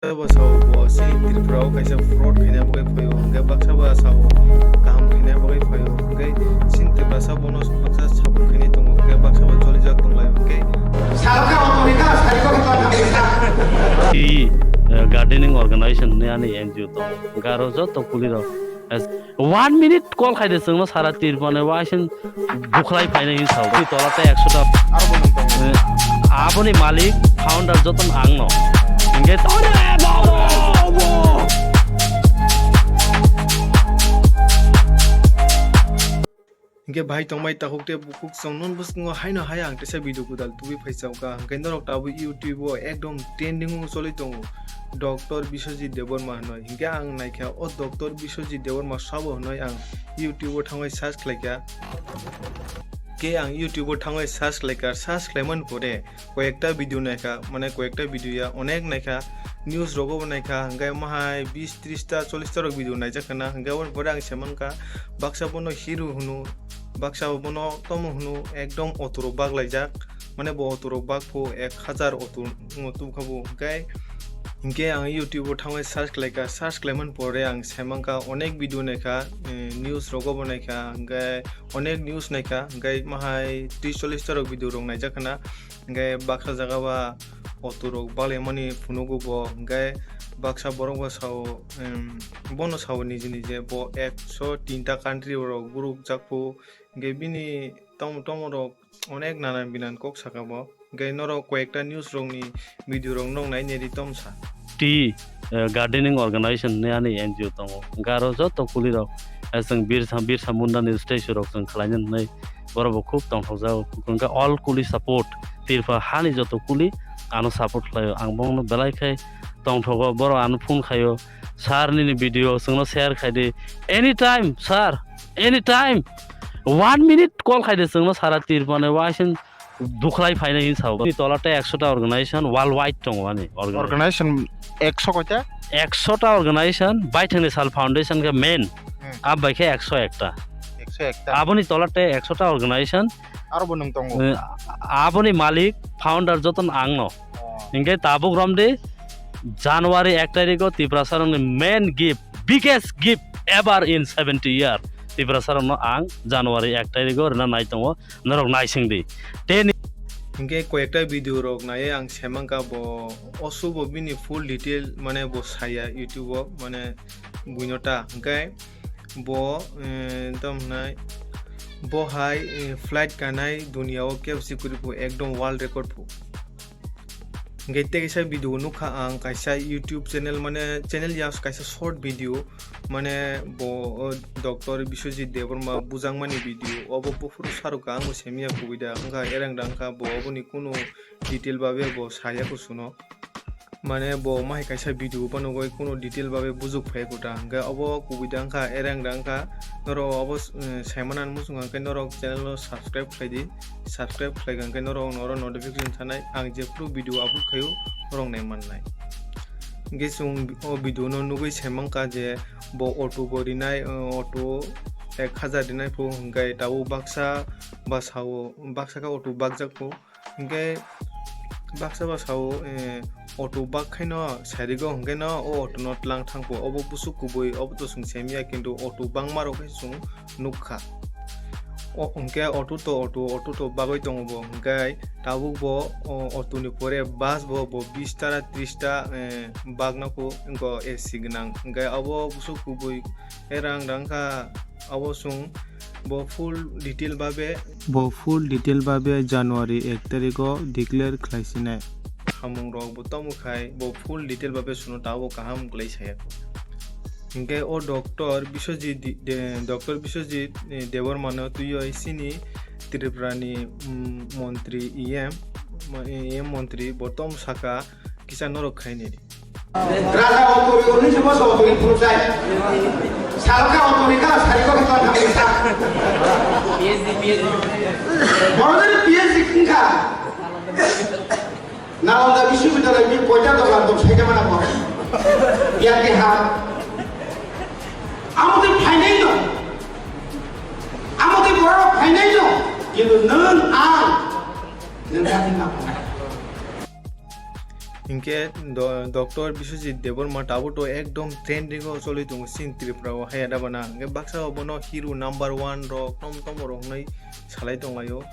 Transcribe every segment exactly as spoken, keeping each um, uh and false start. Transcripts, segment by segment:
Baksa ba sao bo chini Tripura o kaisa fraud khaina bagwi phaio, hwnkhe baksa ba sao kaham khaina bagwi phaio, hwnkhe chini Tiprasa bono baksa support khainai tongo, hwnkhe baksa ba cholijak tonglaio, hwnkhe. Salka otorika sariko khe tongkha. Twi, eh, gardening organization ni ani N G O tongo, hwnkhe aro joto kulirok, as One minute call khaide chwngno sara Tripura ni waising bukhlai phainai hin sao. Ni tola tei ekso ta. Aro bo nung tongo. Eh, aboni malik, founder joto ang no. Hingke to. Hingke bhai tongmai takhuk tei bukhuk chwng non bwskango haino hai ang teisa video gwdal tubui phai chao ka. Hingke norok tabuk YouTube o ekdom trending o choli tongo. Doctor Biswajit Debbarma hinoi. Hingke ang naikha o Doctor Biswajit Debbarma sabo hinoi ang YouTube o thangwi search khlaikha. Ke ang YouTube o thangwi search khlaikha, search khlaimani pore koyekta video naikha, mane koyekta video ya onek naikha, news rogo bo naikha, hingke mahai bis, tris ta, chollis ta rok video naijak khna, hingke aboni pore ang semankha baksa bono hero hwno, baksa bono tomo hwno, ekdom otorok baglaijak. Mane bo otorok bakphu ek hazar otor wngmo tubukha bo, hwnkhe, hwnkhe ang YouTube o thangwi search khlaikha, search khlaimani pore ang saimankha onek video naikha, eh, news rogo bo naikha, hwnkhe onek news naikha, hwnkhe mahai tris chollis ta rok video rok naijak khna, hwnkhe baksa jaga ba otorok baglaimani phunugo bo, hwnkhe baksa borok bo sao, em, bono sao niji nije bo ekso tin ta country rok guruk jakphu, hwnkhe bini tamo tamo rok onek nanan binan kok saka bo. Hwnkhe norok koyekta news rokni video rok nog nai neri tomsa. Twi, eh, gardening organization ni ani N G O tongo. Hwnkhe aro joto kulirok, eh, chwng Birsa, Birsa Munda ni statue rok chwng khlaina hwnwi borok bo khub tongthokjago. Hwnkhe all kuli support, Tripura hani joto kuli ano support khlaio. Ang bongno belai khe tongthogo, borok ano phone khaio. Sir nini video chwngno share khaidi. Anytime, sir, anytime. One minute call khaidi chwngno sara Tripura ni waising bukhlai phainai hin sao. Ni tola tei ekso ta organization worldwide tongo ani organization. Organization ekso koita? Ekso ta organization, baithangni sal foundation khe main. Hmm. Ab bai khe ekso ekta. Ekso ekta. Aboni tola tei ekso ta organization. Aro bo nung tongo. Eh, aboni malik, founder joton ang no. Oh. Hingke tabuk romdi January ek tarikh o Tiprasa rokni main gift, biggest gift ever in seventy year. Tiprasa rokno ang January ek tarikh o rina nai tongo, norok naising di. Tei ni- Hingke koyekta video rok nai ang semangka bo osubo bini full detail mane bo saya YouTube o mane buino ta hingke bo, eh, tamo hwnai bo hai, eh, flight kanai dunia o kebo si kwrwi phu ekdom world record phu. Hingke tei kaisa video nukha ang kaisa YouTube channel, mane channel ya kaisa short video, mane bo, o, Doctor Biswajit Debbarma bujangmani video, obo buphuru sarwkha ang bo semiya kubui da wngkha erang da wngkha bo oboni kunu detail babe bo saya kusuno. Mane bo mahai kaisa video phano goi kunu detail babe bujuk phai kuta hingke obo kubui da wngkha erang da wngkha. Norok obo, eh, saimana muchung hingke norok channel no subscribe khlai di. Subscribe khlai hingke norok noro notification sanai ang jephuru video upload khaio norok nai mannai. Hingke chwng o video no nugui saimangkha je bo auto bo rinai, eh, auto ek hazar rinai phu hingke tabuk baksa ba sao baksa khe auto bakjak phu. Hingke baksa ba sao, eh, auto bak khaino sarigo hingke no o auto no tlang thangpho obo busuk kubui obo to chwng semiya kintu auto bangma rok khe chwng nukha. O, hingke auto to auto, auto to bagwi tongo bo. Hingke tabuk bo, o, auto ni pore bus bo, bo bis ta, tris ta, eh, bagna kho, wngkha A C gwnang. Hingke abo busuk kubui erang rang kha, abo chwng bo full detail babe, bo full detail babe January ek tarikh o declare khlai sinai. Samung rok bo tamo khai, bo full detail babe chwngno tabuk kaham kwlai saya kho. Hingke o Doctor Biswajit Di-, De-, Doctor Biswajit, eh, Debbarma no twiwi chini Tripura ni, mm, montri E M, mo-, E M montri bo tom saka kisa norok khaini. Raja o twi o ni se boso o twi phuru sai. Salka o twi ka sari ko ka ka sa. P H D, P H D. Boro ni P H D kingka. Nalanda Biswabidhyalaya ni poita dogan dong saida mana ko. Biar ke ha. Amo tei phainai no. Amo tei borok phainai no. Kintu nwng ang nwng kati na. Hinkhe do-, Doctor Biswajit Debbarma tabuk to ekdom trending o choli tongo chini Tripura o haya da bana. Hinkhe baksa bo bono hero number one rok tom tom rok hwnwi salai tonglaio.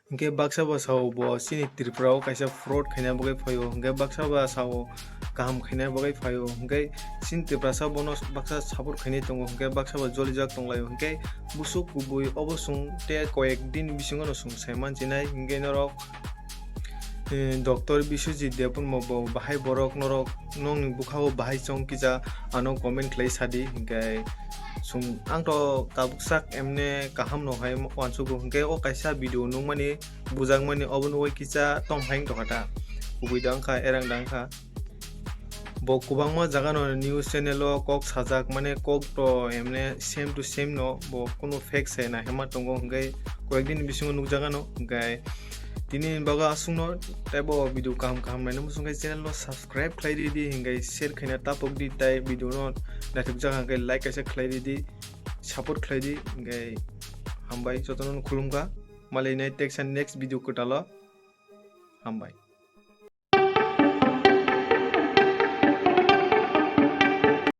Hinkhe baksa bo sao bo chini Tripura o kaisa fraud khaina bagwi phaio. Hinkhe baksa bo sao kaham khaina bagwi phaio. Hinkhe chini Tiprasa bono baksa support khainai tongo. Hinkhe baksa bo jolijak tonglaio. Hinkhe busuk kubui obo chwng tei koyek din bisingo no chwng sai manchinai. Hinkhe norok eh, Doctor Biswajit Debbarma bo bahai borok norok nokni bwkhao bahai chong kisa ano comment khlai sadi, hinkhe chwng ang to tabuk sak emne kaham no hai uansukgo, hinkhe o kaisa video nukmani bujakmani obo nugwi kisa tong hai wngtongkha ta, kubui da wngkha erang da wngkha. Bo kwbangma jaga no news channel o kok sajak, mane kok to emne same to same no, bo kunu fake se na hema tongo, hinkhe koyek din bisingo nukjagano, hinkhe tini ni bagwi aswkno tei bo video kaham kaham naina muchung khe channel no subscribe khlai ridi, hinkhe share khaina tapok di, tei video no naithok jaga hinkhe like kaisa khlai ridi, support khlai di, hinkhe hambai jotono khulumkha, malai nai teisa next video kwtalo, hambai.